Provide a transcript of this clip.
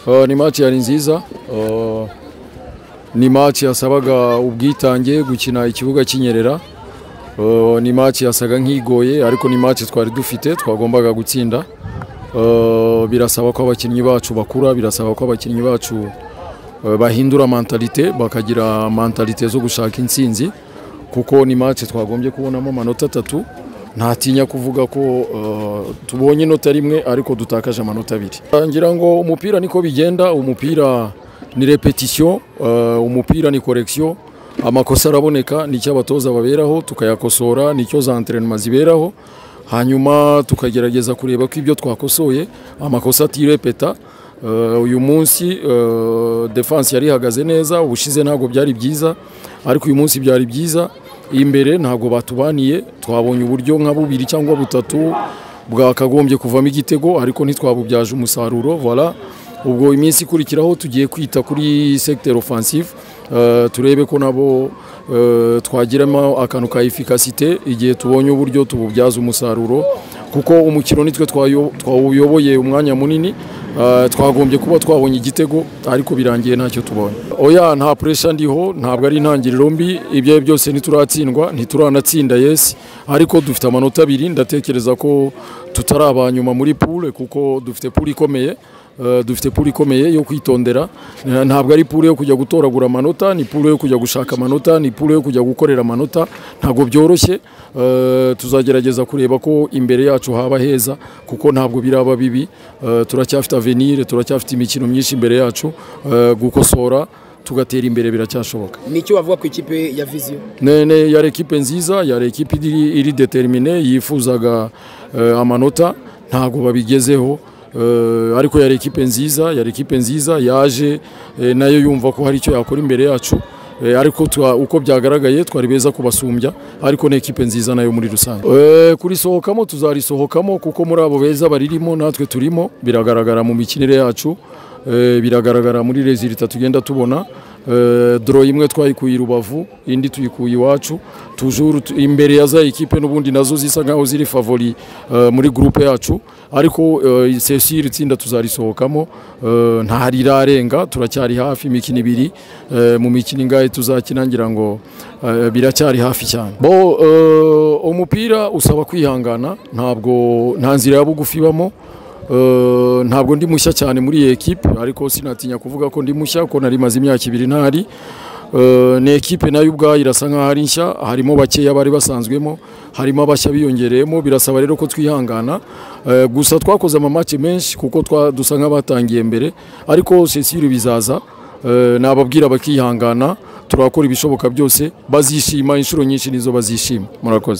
Ni match yari nziza, ni match yasabaga ubwitange gukina ikibuga kinyerera. Ni match yasaga nk'igoye, ariko ni match twari dufite twagombaga gutsinda. Birasaba ko abakinnyi bacu bakura, birasaba ko abakinnyi bacu bahindura mentalité, bakagira mentalité zo gushaka intsinzi, kuko ni match twagombye kubonamo amanota 3. Ntatinya kuvuga ko tubonye inota rimwe ariko dutakaje amanota 2. Ngira ngo umupira niko bigenda, umupira ni repetition, umupira ni correction, amakosa araboneka, nicyo abatoza baberaho tukayakosora, nicyo za entraînement ziberaho, hanyuma tukagerageza kureba ko ibyo twakosoye amakosa atirepeta. Uyu munsi defense yari ihagaze neza, ubushize ntabwo byari byiza, ariko uyu munsi byari byiza. Imbere ntabwo batubaniye, twabonye uburyo nka bubiri cyangwa butatu bwakagombye kuvamo igitego, ariko ntitwabubyaje umusaruro. Voilà, ubwo iminsi ikurikiraho tugiye kwita kuri secteur offensive, turebe ko nabo twagiramo akantu ka efficacité igihe tubonye uburyo tububyaza umusaruro, kuko umukino nitwe twawuyoboye umwanya munini. Twagombye kuba twabonye igitego ariko birangiye ntacyo tubonye. Oya, nta pressure ndiho, ntabwo ari intangiriro mbi, ibyo byose ntituratsindwa, ntituranatsinda, yes, ariko dufite amanota 2. Ndatekereza ko tutaraba nyuma muri poule, kuko dufite poule ikomeye. Dufite poule ikomeye yo kwitondera. Ntabwo ari poule yo kujya gutoragura amanota, ni poule yo kujya gushaka amanota, ni poule yo kujya gukorera amanota. Ntabwo byoroshye. Tuzagerageza kureba ko imbere yacu haba heza, kuko ntabwo biraba bibi. Turacyafite avenir, turacyafite imikino myinshi imbere yacu. Gukosora tugatera imbere biracyashoboka. Nicyo bavuga ku ikipe ya Vision? Nene yari equipe nziza, yari equipe iri déterminée, yifuzaga amanota, ntabwo babigezeho. Ariko yari equipe nziza, yari equipe nziza yaje nayo yumva ko hari icyo yakora imbere yacu, ariko uko byagaragaye twari beza kubasumbya, ariko ni equipe nziza nayo muri rusange. Kurisohokamo tuzarisohokamo, kuko muri abo beza baririmo natwe turimo, biragaragara mu mikinire yacu, biragaragara muri résultat tugenda tubona. Draw imwe twayikuye Rubavu, indi tuyikuye iwacu, toujours imbere ya za equipe n'ubundi nazo zisa nkaho ziri favori muri groupe yacu, ariko c'est sûr itsinda tuzarisohokamo. Nta rirarenga, turacyari hafi, imikino 2, mu mikino ingahe tuzakina ngira ngo biracyari hafi cyane. Bo umupira usaba kwihangana, ntabwo nta nzira ya bugufi ibamo. Ntabwo ndi mushya cyane muri iyi equipe, ariko sinatinya kuvuga ko ndi mushya, ko nari maze imyaka 2 ntari. Ni equipe nayo ubwayo irasa nkaho ari nshya, harimo bakeya bari basanzwemo, harimo abashya biyongereyemo, birasaba rero ko twihangana. Gusa twakoze ama match menshi kuko dusa nk'abatangiye mbere, ariko c'est sûr bizaza. Nababwira bakihangana, turakora ibishoboka byose, bazishima inshuro nyinshi nizo bazishima. Murakoze.